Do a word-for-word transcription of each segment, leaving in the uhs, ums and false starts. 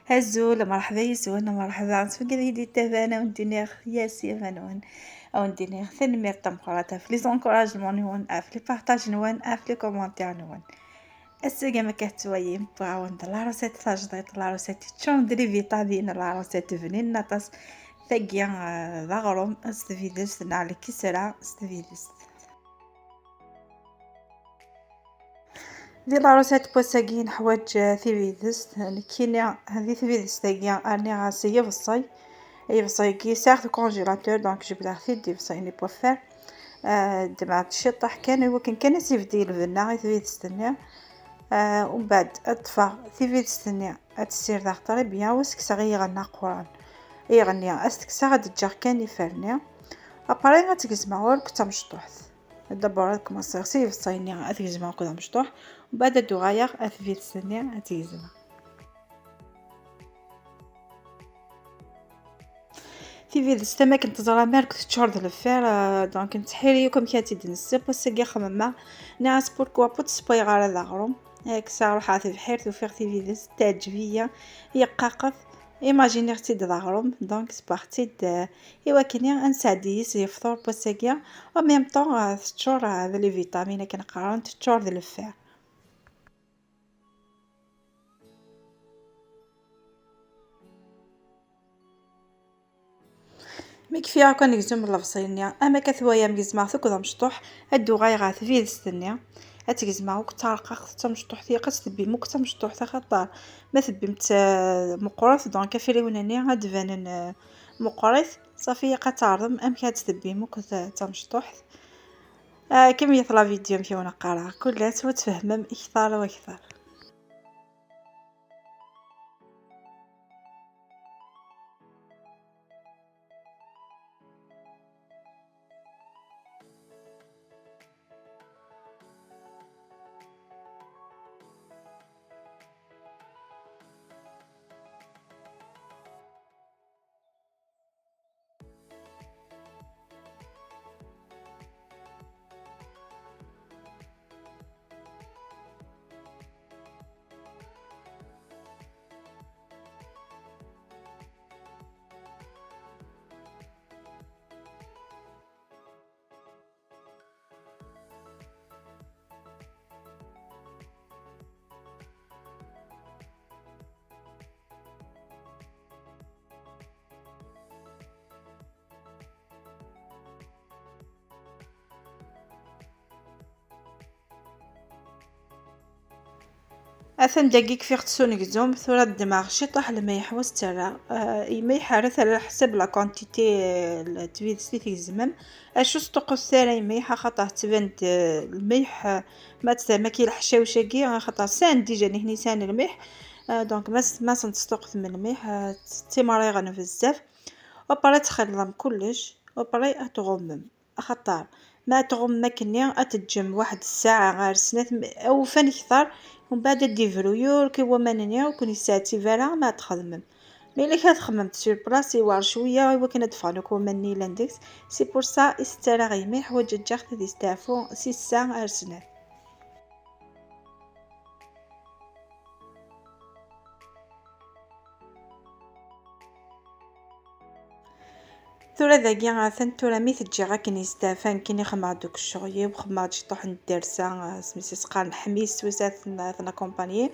Azul, merḥba yes-wen, merḥba s wigad i d-yettaban, a wen-d-iniɣ yes, yaman-wen, a wen-d-iniɣ tanemmirt tameqqrant ɣef les encouragements-nwen, ɣef les partages-nwen, ɣef les commentaires-nwen. Ass-agi, am akka tettwalim, wwiɣ-awen-d la recette tajdiṭ, la recette yeččuren d les vitamines, la recette bnin aṭas. Tagi, eh, d aɣrum s tbidest neɣ lkisra s tbidest. Di la recette n wass-agi neḥwaǧ, eh, tibidest. Nekkini di tbidest-agi rniɣ-as yibeṣṣay. Yibeṣṣay-agi sɛiɣ-t deg congélateur, donc jebdeɣ-t-id, ibeṣṣayen n wafar. Eh, ddmeɣ-d ciṭṭaḥ kan, iwakken kan ad s-ibdel lbenna i tbidest-nni. Eh, umbeɛd ad ṭṭfeɣ tibidest-nni, ad tt-ssirdeɣ très bien, u ad s-kkseɣ iɣen aquran. Iɣen-nni ad s-t-kkseɣ, ad ǧǧeɣ kan iferni. Après ad tt-gezmeɣ ɣur-k d tamecṭuḥt. D'abord ad kmaṣiɣ s ibeṣṣay-nni ad t-gezmeɣ akked amecṭuḥ, umbeɛd ad d-uɣaleɣ ar tbidest-nni ad tt-gezmeɣ. Tibidest am akken teẓram akk teččur d lfir, euh, donc nettḥiri akk amek ad tt-id-nesseww. Ass-agi xemmemeɣ, nniɣ-as pourquoi pas ur d-ssewwayeɣ ara d aɣrum. Kkseɣ ruḥeɣ tebḥirt, ufiɣ tibidest teɛǧeb-iyi, yeqqaqet. Imaginiɣ-tt-id d aɣrum, donc ssewweɣ-tt-id, euh, i wakken ad nesɛeddi yis lefṭur n wass-agi. En même temps, euh, teččur, euh, d les vitamines akken qqaren, teččur d lfir. Mi kfiɣ akk anegzum n lebṣel-nni, am akka twalam gezmeɣ-t akked amecṭuḥ, ad d-uɣaleɣ ɣer tbidest-nni. Ad tt-gezmeɣ akked tarqaqt d tamecṭuḥt, ilaq ad tt-tebbim akked tamecṭuḥt, axaṭer ma tebbim-tt, eh, meqqret, donc afriwen-nni ad d-banen, eh, meqqrit. Ṣafi, ilaq ad tɛerḍem amek ad tt-tebbim akked, eh, tamecṭuḥt. Ah, kemmlet la vidéo amek i wen-qqareɣ. Kul ass ad tfehmem kter u kter. Atan dagi kfiɣ-tt s unegzum, tura ddmeɣ ciṭuḥ lmeyḥ u s-ttarraɣ. Ah, lmeyḥ ara terr ḥsab la quantité, eh, n tbidest i tgezmem. Acu sṭuqqut ara lmeyḥ, axaṭer tettban-d, eh, lmeyḥ, eh, ma tessam akk leḥcawec-agi, axaṭer sɛan déjà nitni sɛan lmeyḥ. Ah, donc ma s-, ma sen-tesṭuqtem lmeyḥ, ah, tt-, ttimriɣen bezzaf. Après txelḍem kullec, après ad tɣummem. Axaṭer ma tɣummem akkenni, ad teǧǧem waḥed ssaɛa ar snat, m-, awufan kter, umbeɛd ad d-ibru yurk i waman-nni, ur ken-yesseɛtib ara ma ad txedmem. Mais ilaq ad txemmem sur place, iwɛer cwiya, i wakken ad d-ffɣen akk waman-nni yellan deg-s. C'est pour ça i s-ttarraɣ lmeyḥ, ḥwaǧ ad ǧǧeɣ-t ad yesteɛfu si ssa ar snat. Tura dagi, atan tura mi t-ǧǧiɣ akken yesteɛfa, nekkini xemmeɣ-d akk ccɣel-iw, xemmeɣ-d ciṭuḥ n ddersa, ah, smis i s-qqaren ḥmis, wis ad ten-, ad ten-accompagner.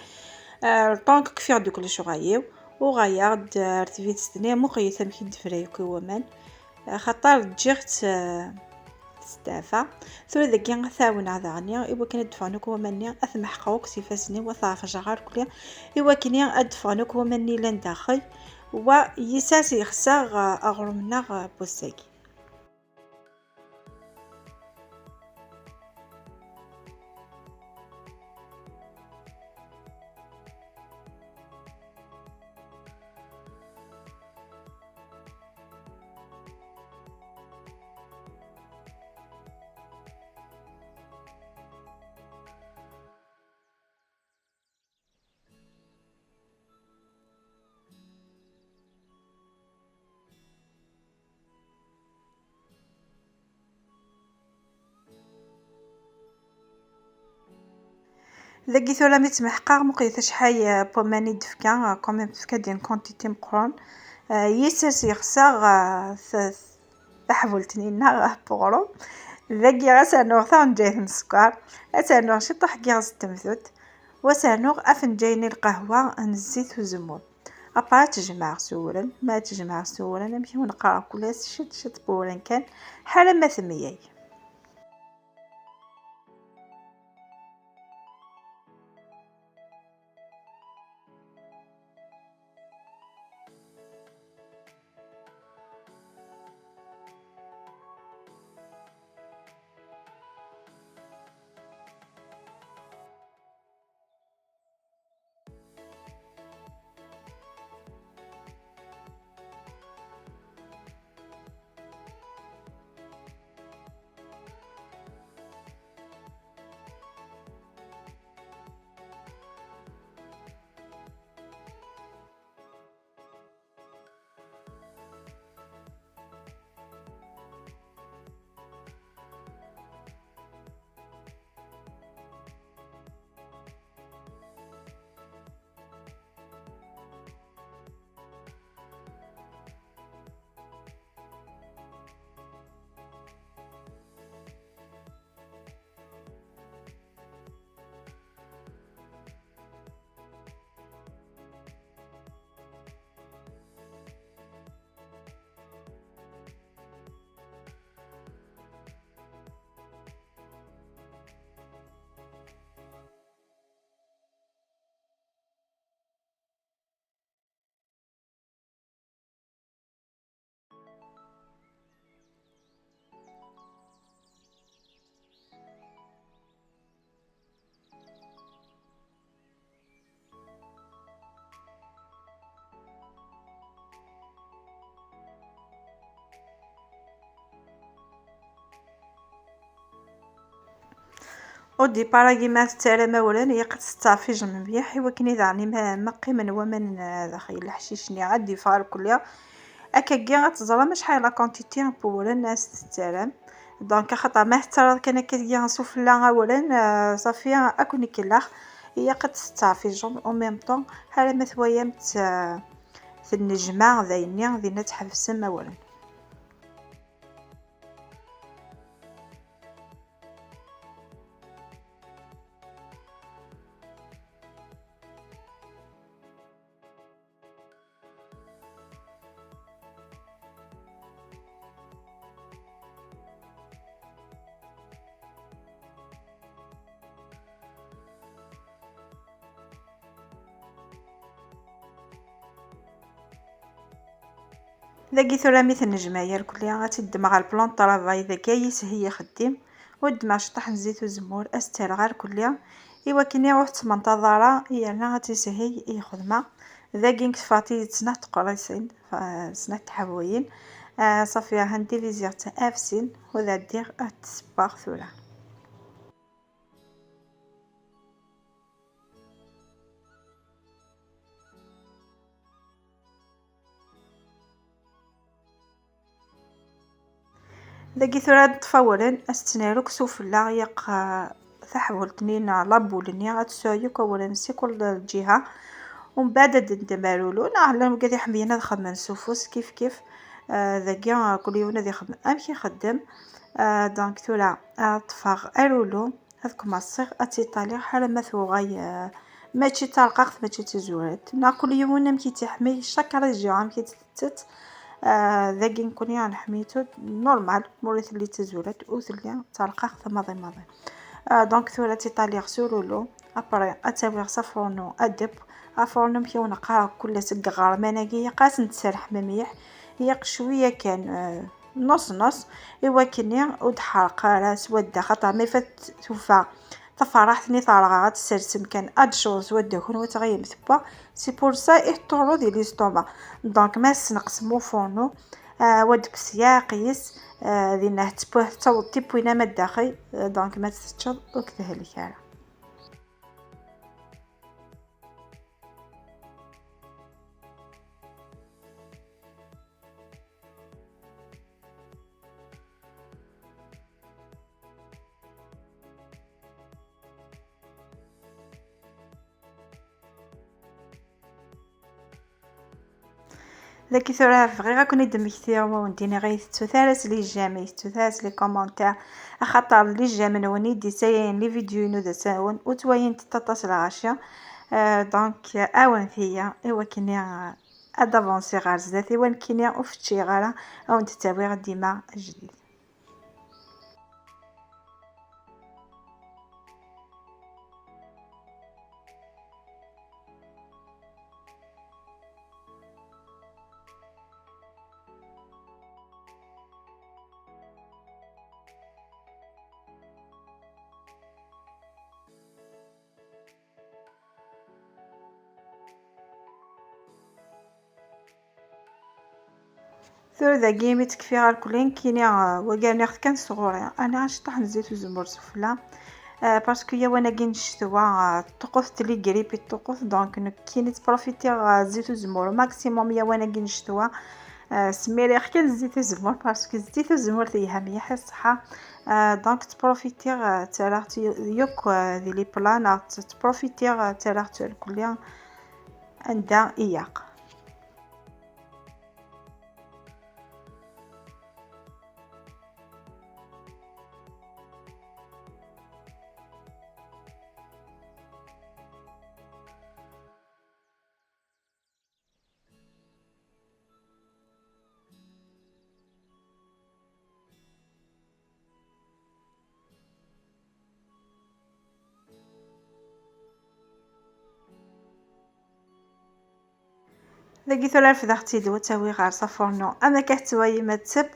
Ah, le temps que kfiɣ-d akk lecɣal-iw, uɣaleɣ-d ar tbidest-nni, muqlet amek i d-tefra akk i waman. Axaṭer ǧǧiɣ-tt, eh, testeɛfa. Tura dagi ad t-ɛawneɣ daɣen i wakken ad d-ffɣen akk waman-nni, ad t-meḥqeɣ akk s ifassen-iw, ad t-ɛefjeɣ irkelli, i wakken ad d-ffɣen akk waman-nni yellan daxel, wa yis-s ad yexṣer, eh, aɣrum-nneɣ, eh, n wass-agi. Dagi tura mi tt-meḥqeɣ, muqlet acḥal, euh, n waman i d-tefka, euh, quand même tefka-d une quantité meqqren. Euh, yis-s yexṣer, euh, t-, taḥbult-nni neɣ, euh, n uɣrum. Dagi ad s-rnuɣ taɣenǧayt n sskeṛ, ad s-rnuɣ ciṭuḥ n yiɣes n temtunt, u ad s-rnuɣ afenǧal n lqahwa n zzit uzemmur. Après ad tt-jemɛeɣ s uwren, ma ad tt-jemɛeɣ s uwren, amek i wen-qqareɣ kul ass, ciṭ ciṭ n uwren kan, ḥala ma temyay. Au départ-agi ma tettaram awren, ilaq ad tettɛefiǧem mliḥ i wakken i daɣen ma, ma qqimen waman, eh, daxel leḥcic-nni ad d-yeffeɣ irkelli. Akkagi ad teẓrem acḥal la quantité n wewren ad s-tettaram. Donc axaṭer ma tettaraḍ kan akkagi sufella awren, eh, ṣafi ad ken-ikellex. Ilaq ad tettɛefiǧem en même temps, ḥala ma twalam-tt, eh, tennejmaɛ d ayenni, dinna tḥebsem awren. Dagi tura mi tennejmaɛ irkelli, ad tt-id-ddmeɣ ɣer plan de travail, dagi ad yishel ixeddim, u ddmeɣ ciṭṭaḥ n zzit uzemmur, ad s-tt-rreɣ irkelli, i wakken ur tettmenṭaḍ ara, yerna ad tishel i lxedma. Dagi nekk teffeɣ tidet snat teqrisin, fa-, snat tḥabuyin. Ah, ṣafi, ha ndiviziɣ-tt ɣef sin, u ad ɛeddiɣ ad tt-ssewweɣ tura. Dagi tura ad neṭṭef awren, ad s-tt-nerr akk sufella, yaq, ah, taḥbult-nni neɣ la boule-nni, ad tesɛu yakk awren si kul lǧiha. Umbeɛd ad d-neddem arulu, neɣ llan wigad iḥemmlen ad xedmen s ufus, kif kif. Ah, dagi, ah, kul yiwen ad ixemmem amek ixeddem. Ah, donc tura ad ṭṭfeɣ arulu, ad kmaṣṣiɣ ad tt-iṭaliɣ ḥala ma tuɣal, eh, mačči d tarqaqt, mačči d tazurant. Neɣ kul yiwen amek i tt-iḥemmel, chaque région amek i tt-tettett. Eh, dagi nekkni neḥmel-itt normal, ma ur telli d tazurant, ur telli d tarqaqt maḍi maḍi. Eh, donc tura ad tt-iṭaliɣ s urulu, après ad tt-awiɣ s afurnu ad d-teb. Afurnu amek i wen-qqareɣ kul ass deg iɣerman-agi, yaq ad tent-tserḥem mliḥ, yaq cwiya kan, eh, نص نص، i wakken ur d-ḥerq ara s wadda, xaṭer ma ifat tufa tafaraḥt-nni terɣa ad tsersem kan ad d-tecweḍ s wadda kunwi tɣiyyem tewwa, c'est pour ça i teṭṭureḍ di l'estomac. Donc ma tesneqsem ufurnu, ah, wa d-kkes yaɛaq-is, ah, dinna tettaweḍ tiwwin ama d daxel, ah, donc ma tt-teččeḍ ur k-tehlek ara. Dagi tura bɣiɣ ad ken-id-mmektiɣ, wa wen-d-iniɣ, ay tettut ara s les j'aime, ay tettut ara s les commentaires, axaṭer les j'aime-nwen i d-yessayayen les vidéos-inu d asawen, ur ttwalint aṭas lɣaci. Euh, donc, euh, awimt-iyi i wakken, euh, ad avansiɣ ɣer zdat, i wakken ur feččiɣ ara, ad wen-d-ttawiɣ dima ajdid. Tura dagi imi tt-kfiɣ irkelli, nekkini, ah, wagi rniɣ-t kan sɣur-i. Rniɣ ciṭṭaḥ n zzit uzemmur sufella, ah, parce que yawan-agi n ccetwa, ah, teṭṭuqut tili grippe i teṭṭuqut, donc nekkini ttprofitiɣ, ah, zzit uzemmur au maximum yawan-agi n ccetwa. Ah, smiriɣ kan zzit uzemmur, parce que zzit uzemmur telha mliḥ i ṣṣeḥḥa. Ah, donc ttprofitiɣ, ah, ttarraɣ-tt yakk, ah, di les plats, neɣ ttprofitiɣ, ah, ttarraɣ-tt irkelli anda ilaq. Dagi tura refdeɣ-tt-id u ttawiɣ ɣer s afurnu. Am akka tettwayim ad tseb,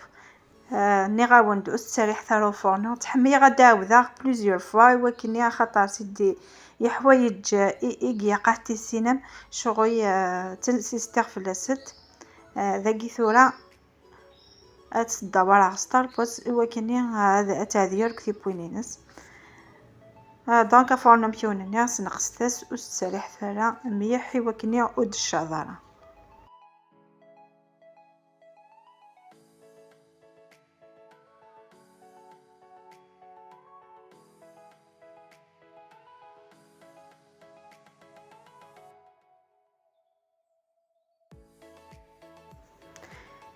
ah, nniɣ-awen-d ur tettsariḥet ara ufurnu. Ttḥemmileɣ ad d-ɛawdeɣ plusieurs fois i wakken, axaṭer si d-, yeḥwayeǧ, ah, i, i ilaq ad t-tissinem, ccɣel, ah, ttnsistiɣ fell-asent. Ah, dagi tura ad tt-ddawreɣ s tṛebbuḍt i wakken ad, ad teɛdi akk tiwwin-ines. Ah, donc afurnu amkiwen-nni sneqset-as, ur tettserriḥet ara mliḥ i wakken ur d-teccaḍ ara.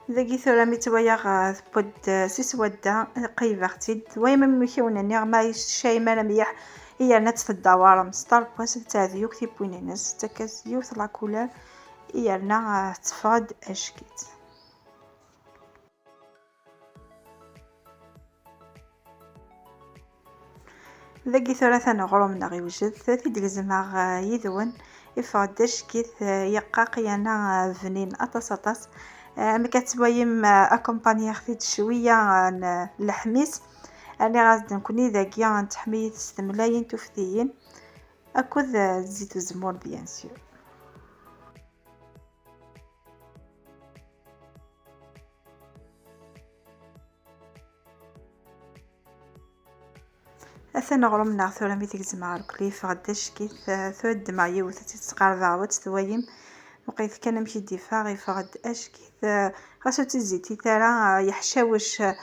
Dagi tura mi tt-walaɣ, ah, tewweḍ, ah, si swadda, qeyybeɣ-tt-id. Twayem amek i wen-nniɣ, ma yeccaym ara mliḥ, i yerna ad tt-teddawarem s tṛebbuḍt, ad teɛdi akk tiwwin-ines, tettak-as yiwet la couleur, i yerna, ah, tetteffeɣ-d ack-itt. Dagi tura atan uɣrum-nneɣ iwjed, ad t-id-gezmeɣ, eh, yid-wen. Iffeɣ-d ack-it, eh, yeqqaq, yerna, eh, bnin aṭas aṭas. Eh, amek ad twayim, eh, akumpanyaɣ-t-id cwiya, eh, n, eh, leḥmis. Rniɣ-as-d nekkni dagi, eh, n teḥmiyet s temlayin tuftiyin akked, eh, zzit uzemmur, bien sûr. Atan uɣrum-nneɣ tura mi t-gezmeɣ irkelli, iffeɣ-d ack-it, eh, tura ddmeɣ yiwet ad tt-id-sqerbeɣ, ad tt-twayim. Lqayet kan amek i d-iffeɣ, iffeɣ-d ack-it, eh, ɣas ur tt-id-zzit ara, eh, yeḥcawec, eh,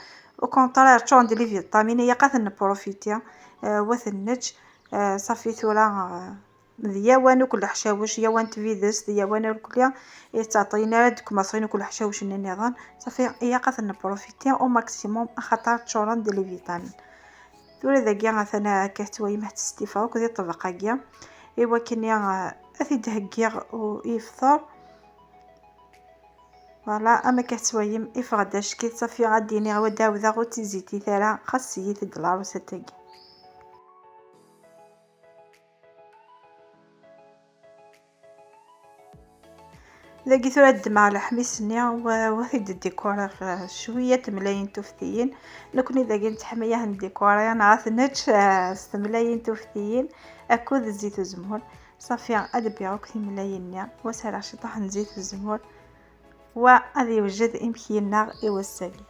au contraire, ččuren-d les vitamines, ilaq ad ten-nprofiti, eh, wa ten-nečč, eh, ṣafi tura, eh, d yawan akk leḥcawec, yawan n tbidest, d yawan irkelli, ur yettɛeṭṭilen ara deg umaṣrin akk leḥcawec-nni nniḍen. Ṣafi, ilaq ad ten-nprofiti au maximum, axaṭer ččuren d les vitamines. Tura dagi atan akka tettwayim ad tt-stifeɣ akk di ṭṭbaq-agi, i wakken, eh, ad t-id-heggiɣ u yefteṛ. Voilà, am akka tettwayim, iffeɣ-d ack-it, ṣafi ad d-iniɣ wa d-ɛawdeɣ ur tt-id-zzit ara, xas zzit-d laṛusat-agi. Dagi tura ddmeɣ leḥmis-nni, wa, wa t-id-dikureɣ, eh, cwiya n temlayin tuftiyin. Nekkni dagi nettḥemmil ad ndikuri, neɣ ad t-nečč, eh, s temlayin tuftiyin akked zzit uzemmur. Ṣafi, ad bbiɣ akk timlayin-nni, wa sɛiɣ ciṭṭaḥ n zzit uzemmur, wa ad yewjed imekli-nneɣ i wass-agi.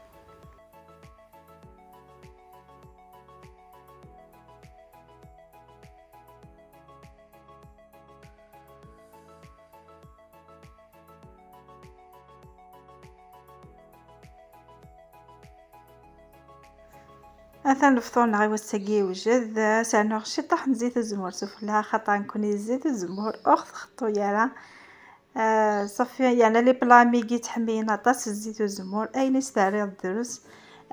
Atan lefṭur-nneɣ i wass-agi yewjed. Ad s-rnuɣ ciṭṭaḥ n zzit uzemmur sufella, axaṭer nekkni zzit uzemmur ur ɣ-txeṭṭu ara. آه صافي، يعني les plats mi i ttḥemmilen aṭas zzit uzemmur, ayen i s-terriḍ drus.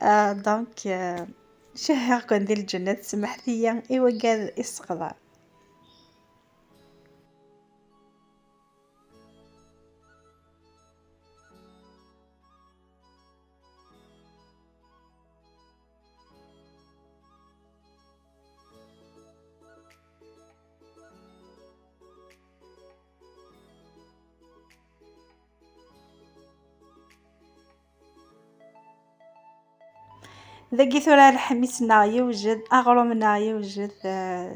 آه donc آه شهيغ-ken di lǧennet, semmḥet-iyi i wagad i sseqḍeɣ. Dagi tura lḥmis-nneɣ yewjed, aɣrum-nneɣ yewjed, euh,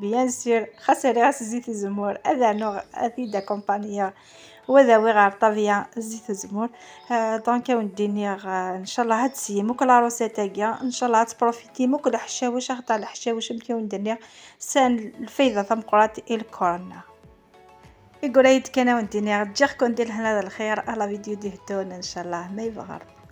bien sûr, xas rriɣ-as zzit uzemmur, ad rnuɣ ad t-id-akumpaniyeɣ, wa d awi ɣer ṭṭabya zzit uzemmur. Euh, donc ad wen-d-iniɣ, euh, ncallah ad tessim akk la recette-agi, ncallah ad tprofitim akk leḥcawec, axaṭer leḥcawec, amek ad wen-d-iniɣ, sɛan lfayda tameqqrant i lkor-nneɣ. Igura-yi-d kan ad wen-d-iniɣ, ǧǧiɣ-ken di lehna d lxir, à la vidéo d-iheddun, ncallah, ma yebɣa Rebbi.